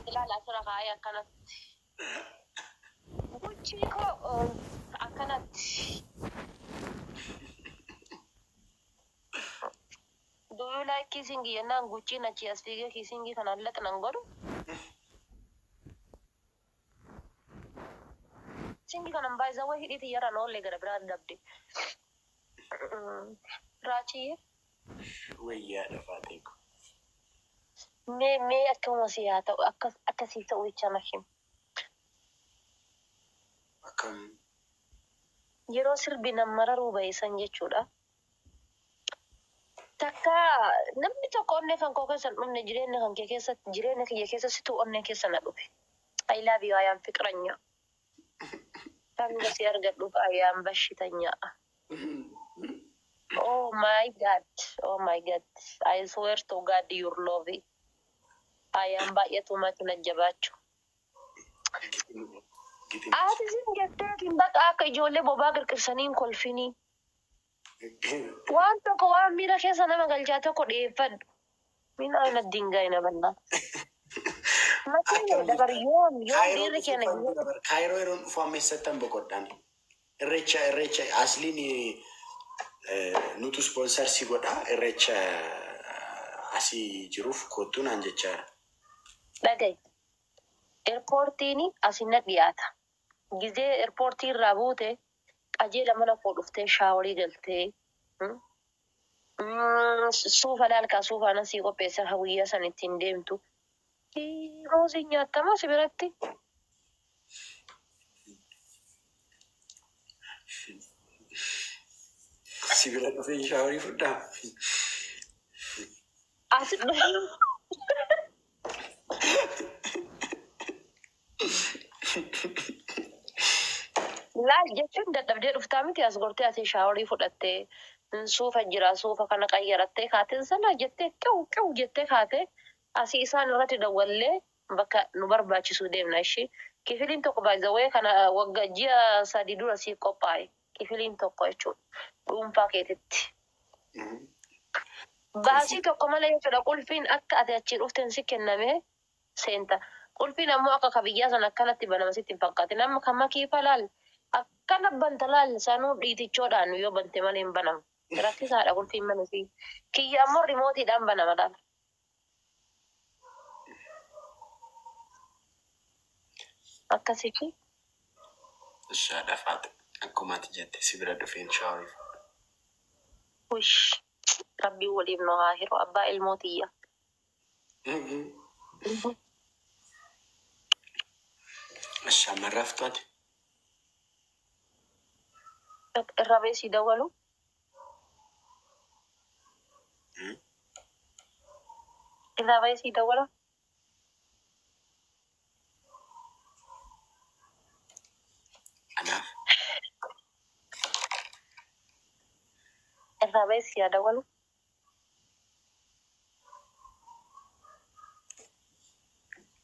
Ilaala, asirra kaa'ee akkanatti. Guchii koo akkanatti. Do you like kissing jennaan Guchiin achii as fiigee kissing kanaan laxnan godhu. Kissing kanan baay'isawwan hidhii xiyyarraan oollee gara biraa dabde. Raachiyyee. Wayyaadha faatee ko. Mee akkuma si haa ta'u, akkas akkasii ta'u jecha na himi. Akkam? Yeroo sirbi nan mararuu bahe san jechuudha. Takka namni tokko onnee kan koo keessa hin dhufne, jireenya kan kee keessa, jireenya kiyya keessa situ onnee keessa na dhufe. I love you, I am fiqranya. Hanga si argadhuuf I am bashitanya. Oh my God, oh my God. I swear to God your love. I am baay'ee much na jabaachuu. Gitin. Ati sin jetteetiin bakka akka ijoollee bobaa qirqirsaniin kolfinii. Waan tokko, waan miira keessa nama galchaa tokko dhiyeeffadhu. Min ayna dingayna banna. Matiin dabar yoom dhiirri keenya Kaayiroo yeroon dhufu amma eessattan boqodhaan? Irreecha asliin nutu sponsor si godha, irreecha asii jiruuf kottuu naan jechaadha. Dhagaye. Airportiin asin na dhiyaata. Gizee airportii irraa buute qajeela mana koo dhuftee showerii galtee, suufa laalkaa, suufaan asii qopheessa haa guyyaa san ittiin deemtu. Ruuziin nyaattama si biratti. Si bira dhufee showerii fudhaa. Asi dhufe. Laal jechuun dadhabdee dhuftaa miti, as gortee ati showerii fudhattee, suufa jira, suufa kana qayyarattee kaatee sana jettee qiw qiw jettee kaatee asii isaan irratti dawwallee bakka nu barbaachisu deemna ishii. Kifiliin tokko baay'ee kana waggaa ji'a 3 dura siif qophaa'e. Kifiliin tokko jechuudha. Dhuunfaa keetitti. Baasii tokko malee jechuudha. Qulfiin akka ati achii dhufteen si kenname seenta. Qulfiin ammoo akka kabiyyaa sana akkanatti banama sitti hin fakkaatin. Amma kan makiifa laal, akkana banta laal, sanuu dhiitichoodhaan yoo bante malee hin banamu. Rakkisaadha qulfiin mana sii. Kiyya ammoo remoteiidhaan banama laal. Akkasitti. Ishaadha faate. Akkuma ati jette si bira dhufeen showerii fudhaa. Wish, rabbiin waliif nu haa hiru, abbaa ilmoo tiyya. Ishaa marraftu ati. Irra beesii dawwalu. Irraa beesii dawwala. Anaaf. Irraa beesii haa dawwalu.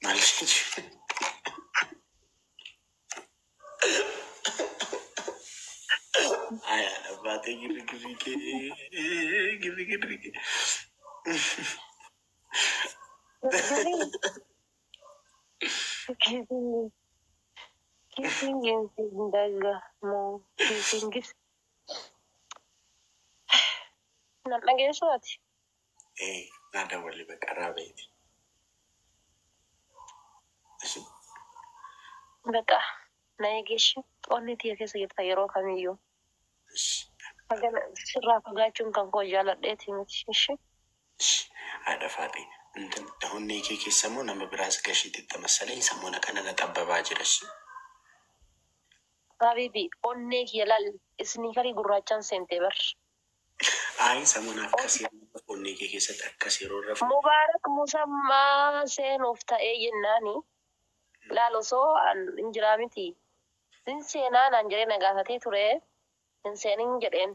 Maal jechuudha? Ayaadha baatee girri kee girri girri kee. Kissing kissing dagamu kissing nan dhageessu ati. Ee, naa dawwalli bakka irraa baheeti. Baqa na eegeshi, onni tiyya keessa jirta yeroo kamiyyuu. Sirraa fagaachuun kan koo jaaladheeti miti ishi. Haadha faatee እንትን onnee kee keessa immoo nama biraas gashiitti መሰለኝ ሰሞነ kana na xabbabaa jira. Habibi, onnee kiyya laal, sneakerii gurraachaan seentee bar. Ayi, samoona akkas yeroo onnee kee keessatti akkas yeroo rafu. Mubaarak musammaa seenuuf ta'ee jennaani laal, osoo hin jiraa miti. Sin seenaa naan jedhee na gaafatee ture, hin seenin jedheen.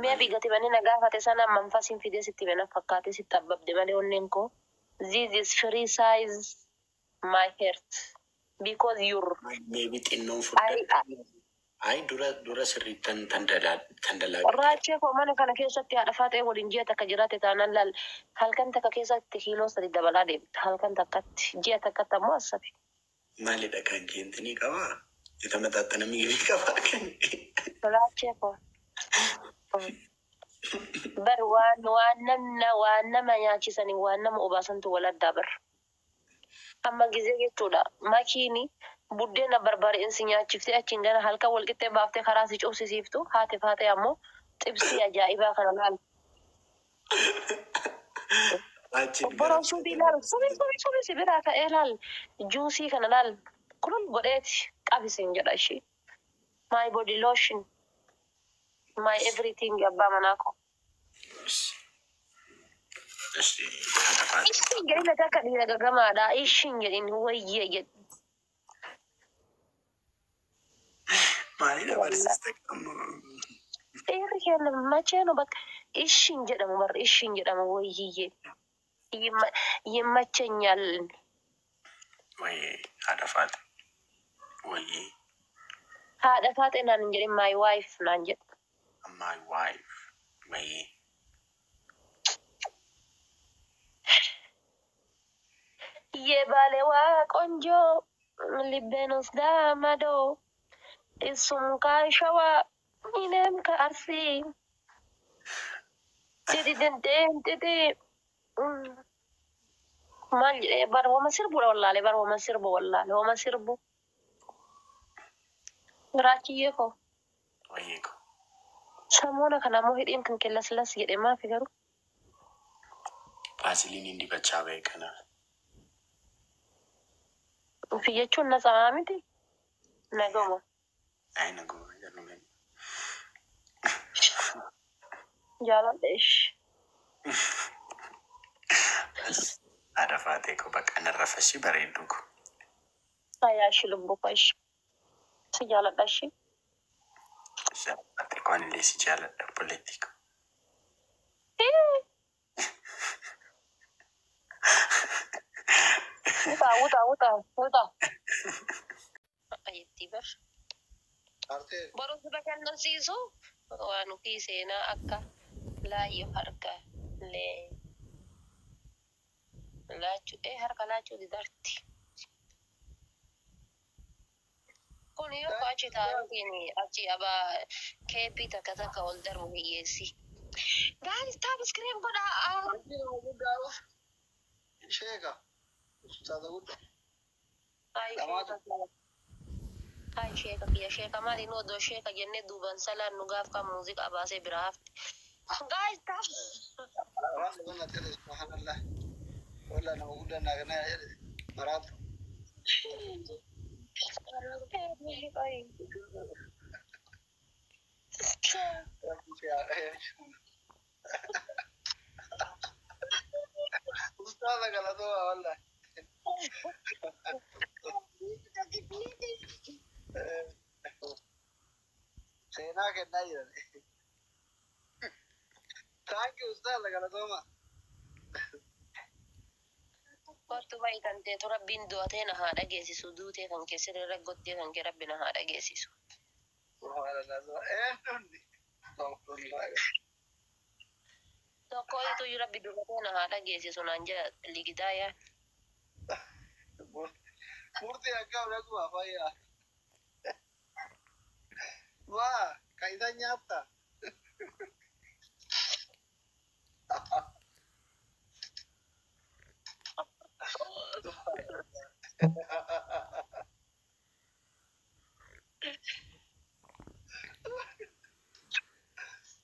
Mi'a bigati banee na gaafate sana manfasiin fidee sitti bena fakkaatee sitti abbabde malee onneen koo. This is free size my heart because you're Maybe xinnoon furdadha. Ay, dura dura sirriittan tan dalagaa. Raachee koo mana kana keessatti haadha faatee waliin ji'a takka jiraate taanaan laal halkan takka keessatti kiiloo 3 dabalaa deemta. Halkan takkatti ji'a takkatti ammoo assabi. Maalidha kan keentinii qabaa? የተመጣጠነ ምግብ qabaa kan? Raachee koo. Bar waan waan namna waan nama nyaachisanii waan nama obaasantu wal addaa bar. Amma gizee jechuudha. Makiini buddeena barbaadeensi nyaachiftee achiin gara halkan wal qixxee baaftee karaa si cubsisiiftu haati faatee ammoo xibsii ajaa'ibaa kana laal. Achiin gara. Obboroo suubii laal subii subii subii si biraa ka'ee laal juusii kana laal kulul godheeti qabisiin jedha ishee. My body lotion, my everything abbaa manaa koo. Ishi haadha faatee. Ishiin jedhin akka dhiira gagamaadha. Ishiin jedhin wayyee jedhi. Maalidha barsiiste qabu? Dhiirri keenya macheenu bakka ishiin jedhamu barra ishiin jedhamu wayyiyyee. ይመቸኛል። Wayyee haadha faatee. Wayyee Haadha faatee naan hin jedhin, my wife naan jedhu. My wife. Wayyee. የባሌዋ ቆንጆ ልቤን ወስዳ ማዶ እሱም ከሸዋ እኔም ከአርሲ ጢጢ maal jedhee bar wama sirbuudha wallaale bar wama sirbu wallaale wama sirbu raachiyyee koo. Wayyee koo. Samoona kana ammoo hidhiin kan kee laslas jedhe maafi garuu? Vaasiliiniin dibachaa ba'e kanaaf. Ufi jechuun na samaa miti nagoma. Ay, naguma jedhu. Jaaladha ishi. Haadha faatee koo bakka narra fashi bareedduu koo. Ayaa ishi lubbuu koo ishi si jaaladha ishi. Haadha faatee koo anillee si jaaladha obboleettii koo. Wuta wuta wuta wuta. Ayetti bar. Boru si bashannansiisu waan ofii seenaa akka laayyoo harka lee laachuu ee harka laachuu didarti. Kun yoo achi taa'aniitiin achi abaa keeppii takka takka ol darbu hiyyeessi. Guys, tap screen godhaa. Sheeka. Ustaaza guddaa. Ay sheeka ay sheeka kiyya sheeka maali nu odoo sheeka jennee duuban salaan nu gaaf kan muuziqaa baasee biraa hafte. Guys, tap. Waan dhugan ati jedhe subhaanallah. Walla nama guddaa naa kenna jedhe maraatu. Rabbi si haa qajeelchu. Ustaaza galatoomaa walla. Seenaa kennaa jiran. Thank you ustaaza galatoomaa. Kottu bahi kan teetu rabbiin du'atee na haa dhageessisu duutee kan kee sirriirra gottee kan kee rabbi na haa dhageessisu. Subhaanallah. Eenyuun? Astaghfirullah. Tokko itu rabbi du'atee na haa dhageessisu naan jedha ligidaaya. Murtii akkam naguma fayyaa. Waa kan isa nyaatta.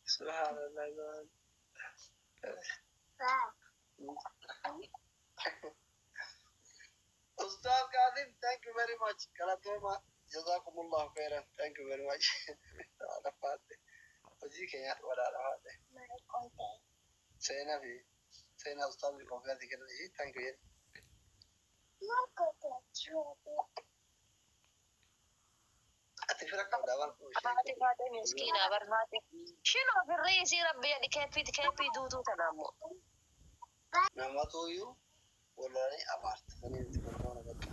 Subhanallah. Ustaz Qasim, thank you very much. Galatoomaa. Jazakumullahu khairan. Thank you very much. Haadha faate. Hojii keenya walaadha faate. Seenaa fi seenaa ustaazii konfiyaansii kennan ishii thank you jedhe. Ati fira qabdaa waan Haati faatee miskiinaa bar haati. Shinoo firrii isii rabbi jedhi keeppii keeppii duutuu tana ammoo. Namatu iyyuu walaanii abaarta. Sanii itti kolfoona bakka.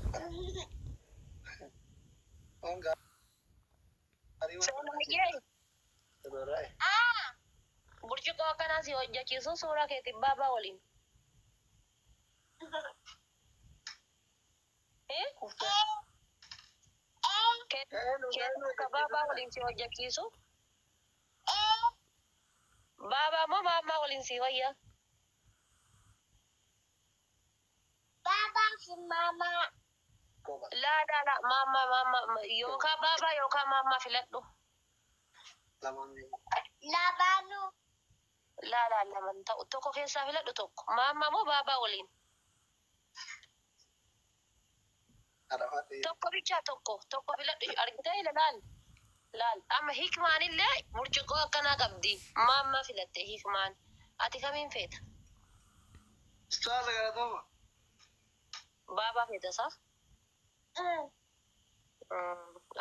Waan gaarii Akkanaa si hojjechiisu suuraa keetiin baabaa waliin. Eh? Kuftee. Eenyu Keetu eenyu akka baabaa waliin si hojjechiisu. hojjechiisu? Baabaa moo maammaa waliin si wayya? Koba. Laa laa laa, maammaa maammaa yookaan baabaa yookaan maammaa filadhu. Lamaan. Laa laa, laman ta'u, tokko keessaa filadhu tokko. Maammaa moo baabaa waliin? Arafaatee. Tokko bichaa, tokko tokko filadhu. Argitee laal laal, amma hikmaan illee burcuqqoo akkanaa qabdi. Maammaa filatte hikmaan. Ati kamiin feeta? Ustaaza, galatooma. Baabaa feeta isaa?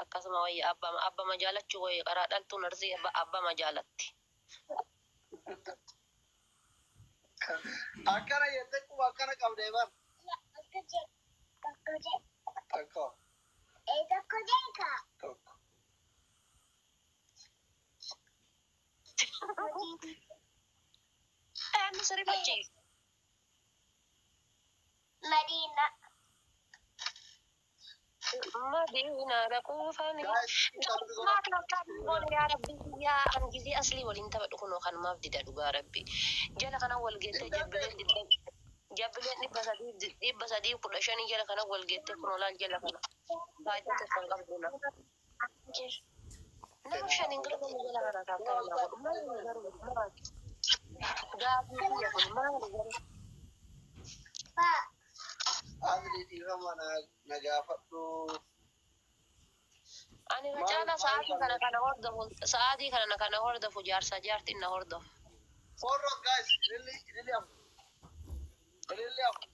Akkasuma wayya, abbama abbama jaalachuu wayya, karaa dhaltuun arsii abbama jaalatti. Akkana jettee quba akkana qabdee bar. Tokko. Tokko. Eenyu sirrifachiisa? Madiina dhaquufani. Guys, qabdi godha. Yaa Rabbi, yaa an gizee aslii waliin taphadhu kunoo kanumaaf dida, dhugaa Rabbi. Jala kana wal geettee jabbileen jabbileen 300, 315 jala kana wal geettee kunoo laal jala kana. Faayidaa tokko hin qabdu na. Nama shan hin qabu jala kana taatee na godhu. Maali garuu, maali? Gaafii biyya kun maali garuu? Asli, dhiifama na gaafadhu. Ani caala sa'aatii kana kana hordofu, sa'aatii kana kana hordofu, jaarsa jaartiin na hordofu. Four rock, guys. Really, really afur. Really afur.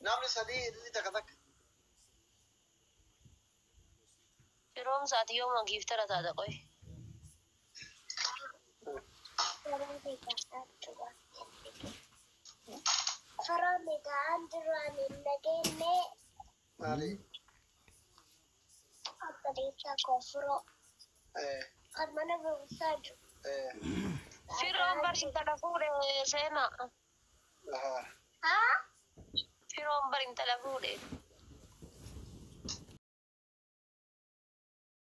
Namni sadii really takka takka. Firoomsa, ati yooma giiftara taata qoy? Maali? Eh, eh, Firoon bar intala fuudhe, seenaa. Aha. Firoon bar intala fuudhe.